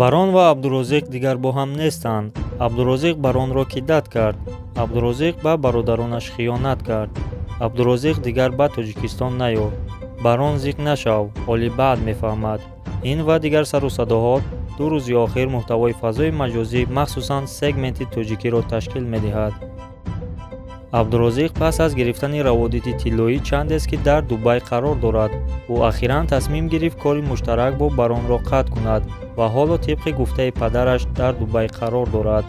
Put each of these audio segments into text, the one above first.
Барон ва Абдурозиқ дигар бо ҳам нестанд. Абдурозиқ Баронро кидат кард. Абдурозиқ ба бародаронаш хиёнат кард. Абдурозиқ дигар ба Тоҷикистон наёфт. Барон зиқ нашав, ҳоли баъд мефаҳмад. Ин ва дигар сару садоҳо ду рӯзи охир муҳтавои фазои маҷозӣ, махсусан сегменти тоҷикиро ташкил медиҳад. Абдурозиқ пас аз гирифтани раводиди тиллоӣ чандест, ки дар Дубай қарор дорад. Ӯ ахиран тасмим гирифт кори муштарак бо Баронро қатъ кунад ва ҳоло тибқи гуфтаи падараш дар Дубай қарор дорад.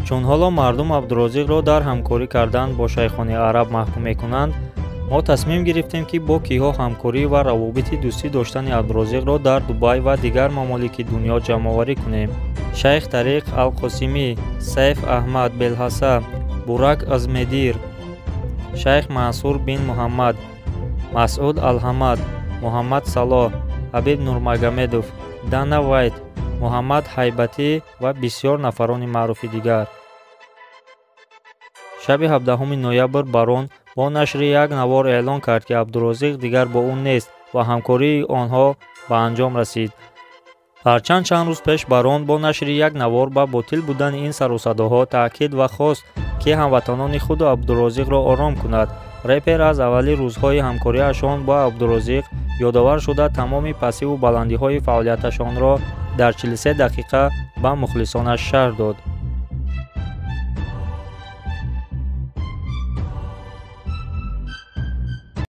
Чун ҳоло мардум Абдурозиқро дар ҳамкорӣ кардан бо шайхони араб маҳкум мекунанд, мо тасмим гирифтем, ки бо киҳо ҳамкорӣ ва равобити дӯстӣ доштани Абдурозиқро дар Дубай ва дигар мамолики дунё ҷамъоварӣ кунем. Шайх Тариқ Алқосимӣ, Сайф Аҳмад Белҳаса, Бурак Азмедир, Шайх Мансур бин Муҳаммад, Масъуд Алҳамад, Муҳаммад Салоҳ, Ҳабиб Нурмагомедов, Дана Вайт, Муҳаммад Ҳайбатӣ ва бисёр нафарони маъруфи дигар. Шаби 17 ноябр Барон бо нашри як навор эълон кард, ки Абдурозиқ дигар бо ӯ нест ва ҳамкории онҳо ба анҷом расид. Ҳарчанд чанд рӯз пеш Барон бо нашри як навор ба ботил будани ин сарусадоҳо таъкид ва хост, ки ҳамватанони худу Абдурозиқро ором кунад. Репер аз аввали рӯзҳои ҳамкориашон бо Абдурозиқ ёдовар шуда, тамоми пастиву баландиҳои фаъолияташонро дар 43 дақиқа ба мухлисонаш шарҳ дод.